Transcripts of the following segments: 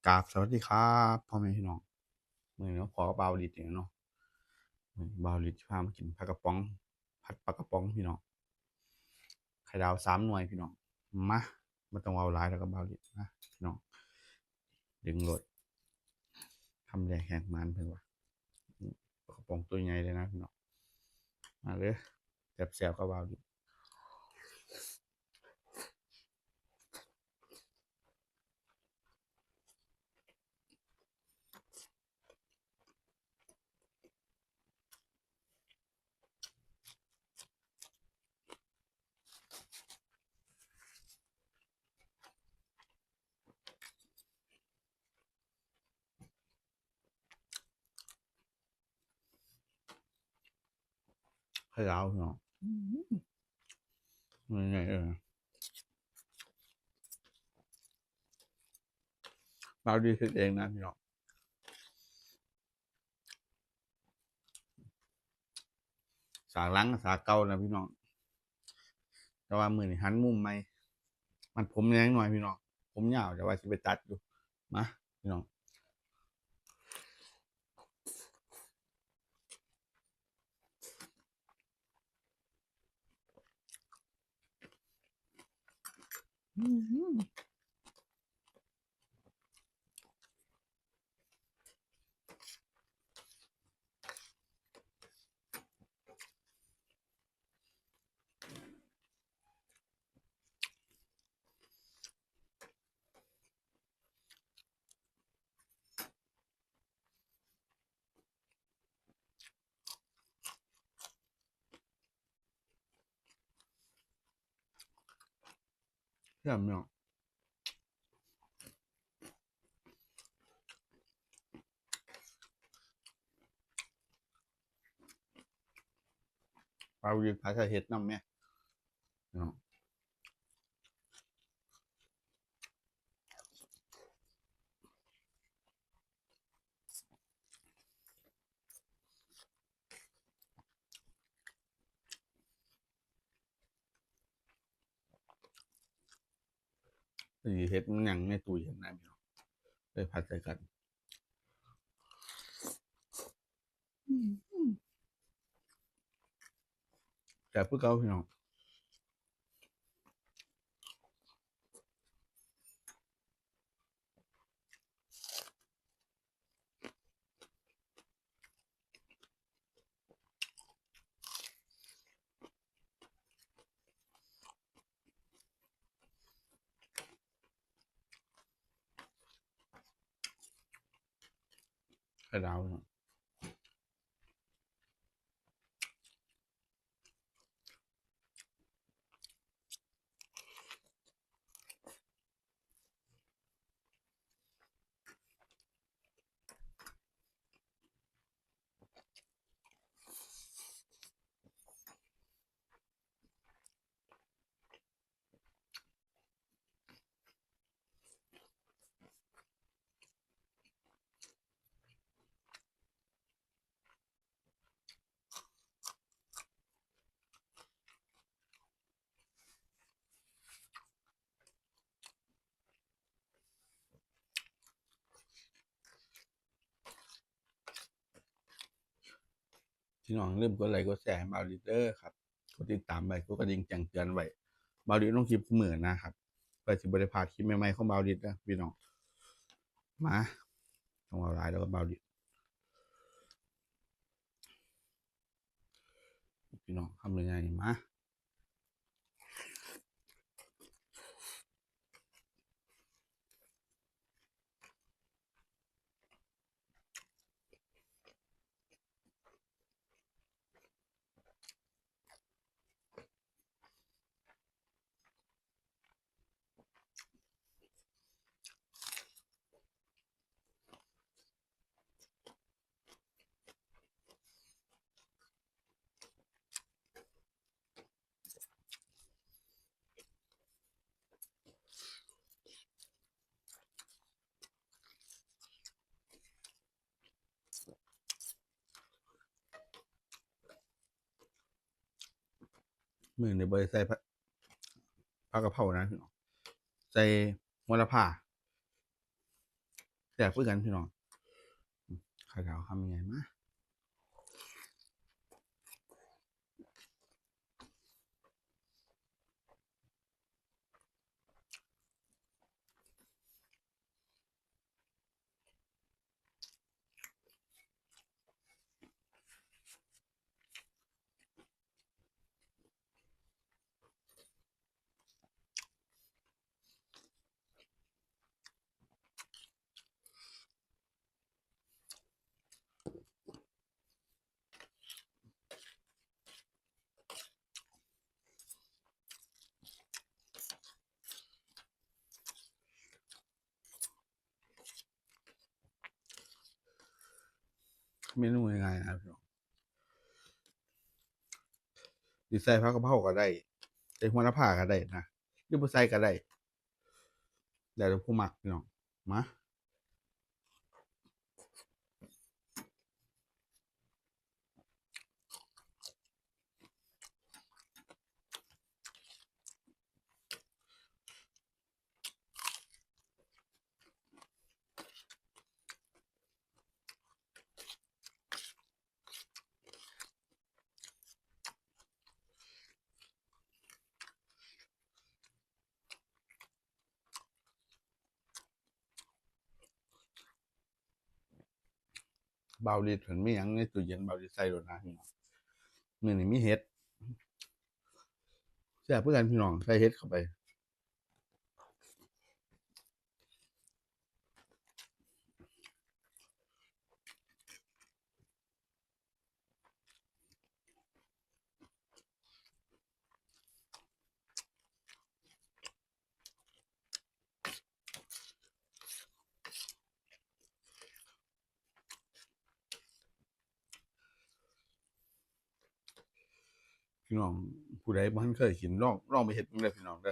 ກາບສະຫວັດດີຄັບ ພໍ່ແມ່ພີ່ນ້ອງ, ມື້ນີ້ມາພໍ້ກັບບ່າວລິດອີກແລ້ວເນາະ. ມື້ນີ້ບ່າວລິດຊິພາມາກິນປາກະປ໋ອງ ຜັດປາກະປ໋ອງພີ່ນ້ອງ, ໄຂ່ດາວສາມໜ່ວຍພີ່ນ້ອງ. ມາ ບໍ່ຕ້ອງເວົ້າຫຼາຍດອກກັບບ່າວລິດ, ມາພີ່ນ້ອງ ດຶງໂລດ. ຄຳແລກແຮງໝານເພິ່ນວ່າ ປາກະປ໋ອງຕົວໃຫຍ່ເລີຍນະພີ່ນ້ອງ. ມາເດີ ແຊບໆ ກັບບ່າວລິດ. ໄຂ່ດາວເນາະ ອືມ ມັນໃຫຍ່ເອີ ບ່າວລິດເຮັດເອງນະພີ່ນ້ອງ. ສາກຫຼັງສາກເກົ່ານະພີ່ນ້ອງ, ແຕ່ວ່າມື້ນີ້ຫັນມຸມໃໝ່. ມັນຜົມແນງໜ້ອຍພີ່ນ້ອງ, ຜົມຍາວ ແຕ່ວ່າຊິໄປຕັດຢູ່. ມາພີ່ນ້ອງ. ອືມ ແຊບເນາະ. ປາຫວືດພາໃສ່ເຫັດນຳແມະເນາະ. ພໍດີເຫັດມັນຍັງໃນຕູ້ເຢັນນະພີ່ນ້ອງ, ເລີຍຜັດໃສ່ກັນ. ອືມ ແຊບຄືເກົ່າພີ່ນ້ອງ. ໄຂ່ດາວເນາະ. ພີ່ນ້ອງຢ່າລືມກົດໄລກົດແຊໃຫ້ບ່າວລິດເດີຄັບ, ກົດຕິດຕາມໄວ້ ກົດກະດິ່ງແຈ້ງເຕືອນໄວ້. ບ່າວລິດລົງຄລິບທຸກມື້ນະຄັບ ເພື່ອຊິບໍ່ໄດ້ພາດຄລິບໃໝ່ໆຂອງບ່າວລິດເດີພີ່ນ້ອງ. ມາ ຕ້ອງເວົ້າຫຼາຍແລ້ວກັບບ່າວລິດ. ພີ່ນ້ອງ ຄຳໃຫຍ່ໆ ມາ. ມື້ນີ້ບໍ່ໄດ້ໃສ່ຜັກ ຜັກກະເພົານະ ໃສ່ໂຫລະພາ. ບຄືກັນພີ່ນ້ອງ. ຂ້າວເຈົ້າຄຳໃຫຍ່ມາ. ເມນູງ່າຍໆນະພີ່ນ້ອງ, ຊິໃສ່ຜັກກະເພົາກໍໄດ້, ໃສ່ໂຫລະພາກໍໄດ້ນະ ຫຼືບໍ່ໃສ່ກໍໄດ້ ແລ້ວແຕ່ຜູ້ມັກພີ່ນ້ອງ. ມາ ບ່າວລິດເພິ່ນມີຫຍັງໃນຕູ້ເຢັນ ບ່າວລິດໃສ່ໂລດນະພີ່ນ້ອງ. ມື້ນີ້ມີເຫັດ ແຊບຄືກັນພີ່ນ້ອງ ໃສ່ເຫັດເຂົ້າໄປ. ພີ່ນ້ອງຜູ້ໃດບໍ່ທັນເຄີຍກິນ ລອງ ລອງໄປເຮັດເບິ່ງເດີພີ່ນ້ອງເດີ.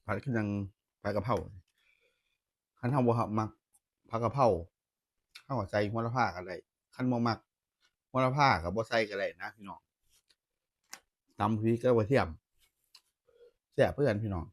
ຜັດຄືຫຍັງ ຜັດກະເພົາ. ຄັນເຮົາບໍ່ ຫ- ມັກຜັກກະເພົາ ເຮົາກໍໃສ່ໂຫລະພາກໍໄດ້, ຄັນບໍ່ມັກໂຫລະພາກໍບໍ່ໃສ່ກໍໄດ້ນະພີ່ນ້ອງ. ຕຳພຣິກກັບກະທຽມ ແຊບຄືກັນພີ່ນ້ອງ.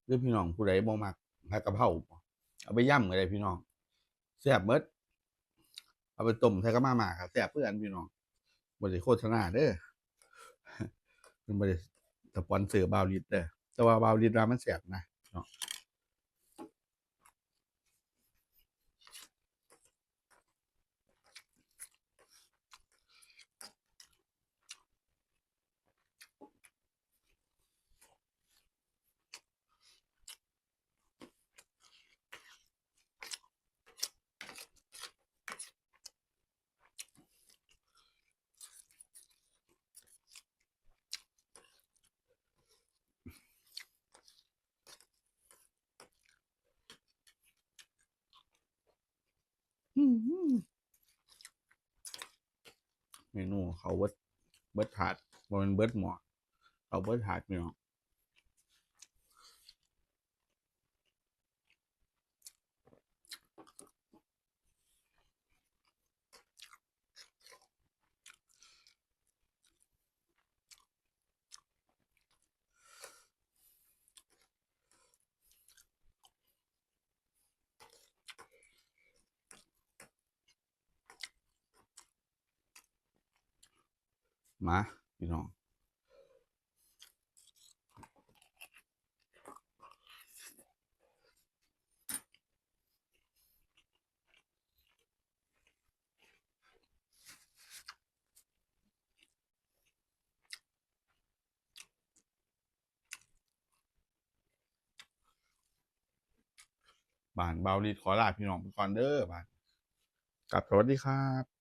ຫຼືພີ່ນ້ອງຜູ້ໃດບໍ່ມັກຜັກກະເພົາ ເອົາໄປຢຳກໍໄດ້ພີ່ນ້ອງ ແຊບໝົດ. ເອົາໄປຕົ້ມໃສ່ກັບມາມ່າກໍແຊບຄືກັນພີ່ນ້ອງ. ບໍ່ໄດ້ໂຄສະນາເດີ ເພິ່ນບໍ່ໄດ້ສະປອນເຊີບ່າວລິດເດີ ແຕ່ວ່າບ່າວລິດວ່າມັນແຊບນະເນາະ. ເມນູເຂົ້າເບິດ ເບິດຖາດ ບໍ່ແມ່ນເບິດໝໍ້ ເຂົ້າເບິດຖາດພີ່ນ້ອງ. ອື ມາພີ່ນ້ອງ ບາດ ບ່າວລິດຂໍລາພີ່ນ້ອງໄປກ່ອນເດີ ບາດ ກາບສະຫວັດດີຄັບ.